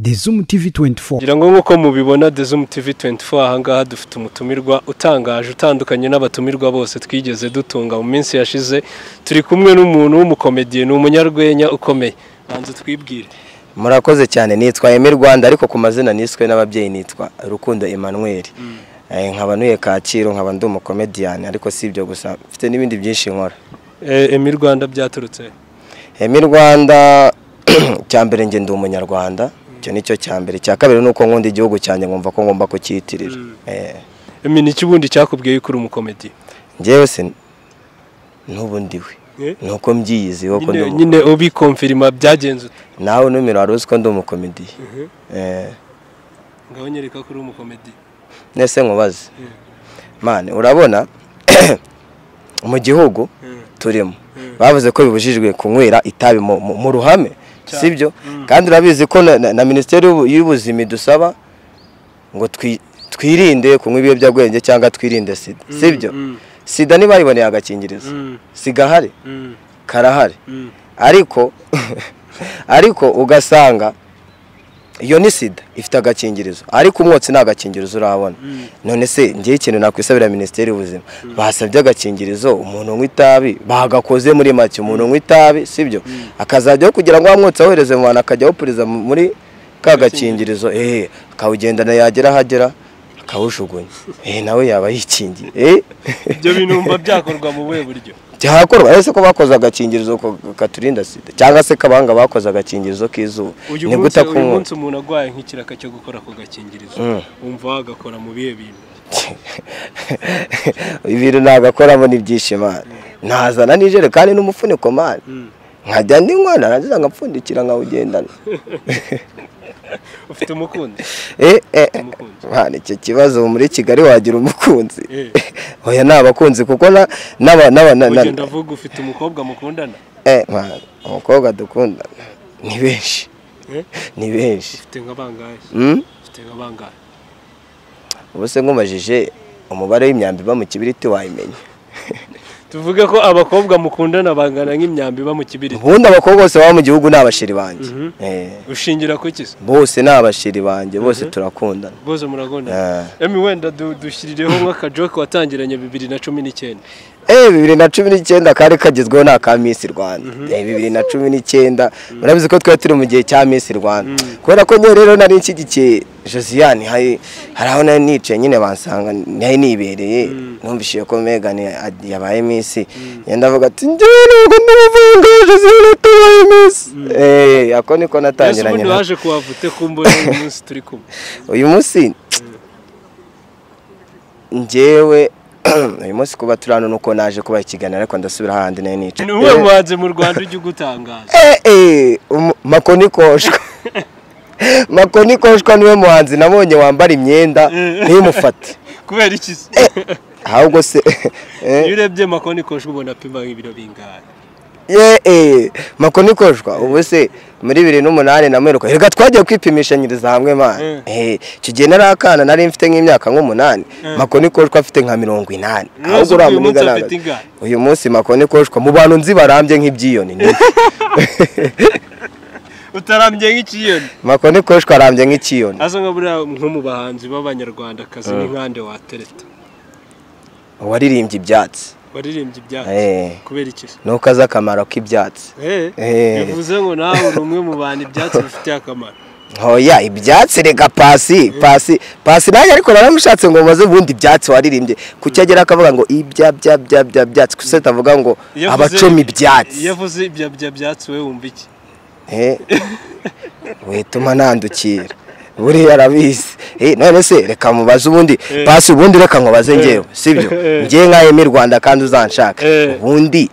The Zoom TV 24. Ngira ngo nkuko mubibona The Zoom TV 24 ahangaha dufite umutumirwa utangaje utandukanye n'abatumirwa bose twigeze dutunga mu minsi yashize. Turi kumwe n'umuntu w'umukomediye, ni umunyarwenya ukomeye. Banza twibwire. Murakoze cyane, nitwa Emmy Rwanda ariko ku mazina niswe n'ababyeyi nitwa Rukundo Emmanuel. Nkaba ntuye Kacyiru, nkaba ndi umukomediyani, ariko si ibyo gusa, mfite n'ibindi byinshi nkora. Emmy Rwanda byaturutse? Emmy Rwanda cya mbere nge ndi umunyarwanda, icyo nicyo cya mbere. Cya kabiri nuko nkunda igihugu cyanjye ngumva ko ngomba kucyitirira. Emmy, ni kibundi cyakubwiye ko uri umukomedi? Njyewe se n'ubu ndiwe. Nuko mbyiyizi ko ndi nyine ubikonfirma byagenze ute? Nawe numero wari uzi ko ndi umukomedi. Ngaho nyereka ko uri umukomedi. Nese nkubaze. Mane urabona mu gihugu turimo bavuze ko bibujijwe kunywera itabi mu ruhame, sibyo? Kandi urabizi ko na Ministeri y'Ubuzima idusaba ngo twirinde kunywa ibiyobyabwenge cyangwa twirinde sida, sibyo? Sida niba bayiboneye agakingirizo, sigahari karahari, ariko ugasanga iyo ni sida ifite agakingirizo, ariko umwotsi nta gakingirizo urabona. None se ngiye ikintu nakwisabira Ministeri y'Ubuzima, basabye agakingirizo umuntu unywa itabi, bagakoze muri make umuntu unywa itabi, sibyo? Akazajyaho kugira ngo amwotsi awohereze mu bantu, akajya awupuriza muri ka gakingirizo, akawugendana, yagera ahagera akawujugunya, nawe yaba yikingiye. Ibyo bintu byakorwa mu buhe buryo? Cyakorwa ese ko bakoze agakingirizo katurinda sida, cyangwa se kabanga bakoze agakingirizo k'izuba? Ni gute ko umunsi umuntu agwaye nk'ikiraka cyo gukora ku gakingirizo, umva agakora mu bihe bintu? Ibintu nagakoramo ni byishima, nazana n'ijerekani n'umufuniko mani, nkajya ndinywa narangiza ngapfundikira nkawugendana. Ufite umukunzi? Mani icyo kibazo muri Kigali wagira umukunzi? Oya nta bakunzi kuko naba ndavuga ufite umukobwa mukundana? Mani umukobwa dukundana ni benshi. Ni benshi. Ufite nka bangahe? Ufite nka bangahe? Ubu se nkumajije umubare w'imyambi ba mu kibiriti wayimenya? Tuvuge ko abakobwa mukundana bangana nk'imyambi ba mu kibiriti. Ubundi abakobwa bose baba mu gihugu ni abashiri banjye. Ushingira ku iki se? Bose ni abashiri banjye, bose turakundana. Bose murakundana. Emmy, wenda dushyirireho nk'akajoke watangiranye 2019. 2019 kari kagezweho na ka Miss Rwanda. 2019 murabizi ko twari turi mu gihe cya Miss Rwanda. Kubera ko nyo rero nari nshyigikiye Josiane, hari aho nari nicaye nyine bansanga nari nibereye, numvishije ko Megan yabaye Miss. Ndavuga ati njyewe ntabwo ndabavanga Josiane atabaye Miss. Ako niko natangiranye. Ese waje kuhavute kumbona uyu munsi turi kumwe? Uyu munsi njyewe uyu munsi kuba turano nuko naje kuba ikiganiro, ariko ndasubira handi nayo nicaye. Ni uwe muhanzi mu Rwanda ujya ugutangaza? Makoni Koshwa. Makoni Koshwa niwe muhanzi nabonye wambara imyenda ntimufate. Kubera iki se? Ahubwo se iyo urebye Makoni Koshwa ubona apima nk'ibiro bingahe? Makoni Koshwa ubu se muri 2008 namweruka. Reka twagiye kwipimishanyiriza hamwe man. Icyo gihe nari akana, nari mfite nk'imyaka nk'umunani. Makoni Koshwa afite nka 80. Ahubwo uramuniga nawe. Uyu munsi Makoni Koshwa mu bantu nzi barambye nk'ibyiyoni. Utarambye nk'ikiyoni? Makoni Koshwa arambye nk'ikiyoni. Azo nka buriya nko mu bahanzi b'abanyarwanda kazi ni nkande watereta? Waririmbye ibyatsi. Waririmbye ibyatsi? Kubera iki se? Nuko azi akamaro k'ibyatsi. Bivuze ngo nawe uri umwe mu bantu ibyatsi bifitiye akamaro. Oya ibyatsi reka pasi pasi pasi nanjye ariko naramushatse ngo maze ubundi ibyatsi waririmbye kuki agera akavuga ngo ibya bya bya bya byatsi, kuko atavuga ngo abacoma ibyatsi. Iyo avuze ibya bya byatsi we wumva iki? Wituma nandukira buriya arabizi. None se reka mubaze ubundi pasi, ubundi reka nkubaze ngewe, sibyo? Ngewe nka Emmy Rwanda kandi uzanshaka. Ubundi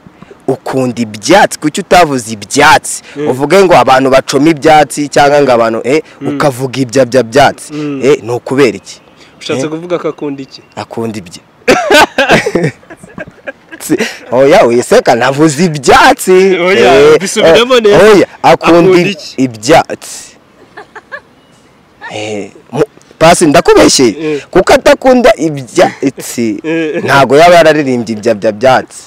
ukunda ibyatsi, kuki utavuze ibyatsi? Uvuge ngo abantu bacoma ibyatsi cyangwa ngo abantu ukavuga ibya bya byatsi. Ni ukubera iki? Ushatse kuvuga ko akunda iki? Akunda ibye. Oya wiseka navuze ibyatsi. Oya bisubiremo neza. Oya akunda ibyatsi. Pasi ndakubeshye kuko atakunda ibyatsi ntago yaba yararirimbye ibya bya byatsi.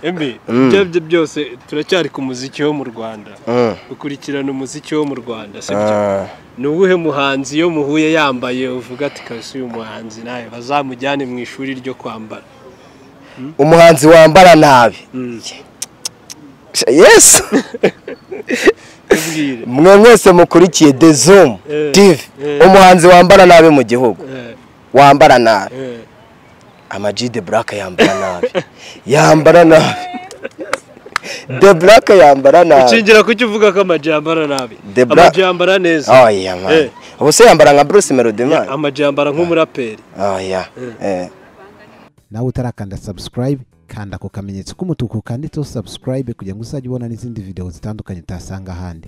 Embi, ibyo byose turacyari ku muziki wo mu Rwanda. Ukurikirana umuziki wo mu Rwanda, sibyo? Ni uwuhe muhanzi iyo muhuye yambaye uvuga ati kabisa uyu muhanzi nawe bazamujyane mu ishuri ryo kwambara? Umuhanzi wambara nabi. Yes. Mwe mwese mukurikiye The Zoom TV, umuhanzi wambara nabi mu gihugu, wambara nabi, Ama-G The Black yambara nabi, yambara nabi, The Black yambara nabi. Ukingira kuki uvuga ko Ama-G yambara nabi? Ama-G yambara neza. Oh yeah man. Ubu se yambara nka Bruce Melody man. Ama-G yambara nk'umuraperi. Oh yeah. Nawe utarakanda subscribe, kanda ku kamenyetso k'umutuku kanditseho subscribe kugira ngo uzajye ubona n'izindi video zitandukanye utasanga ahandi.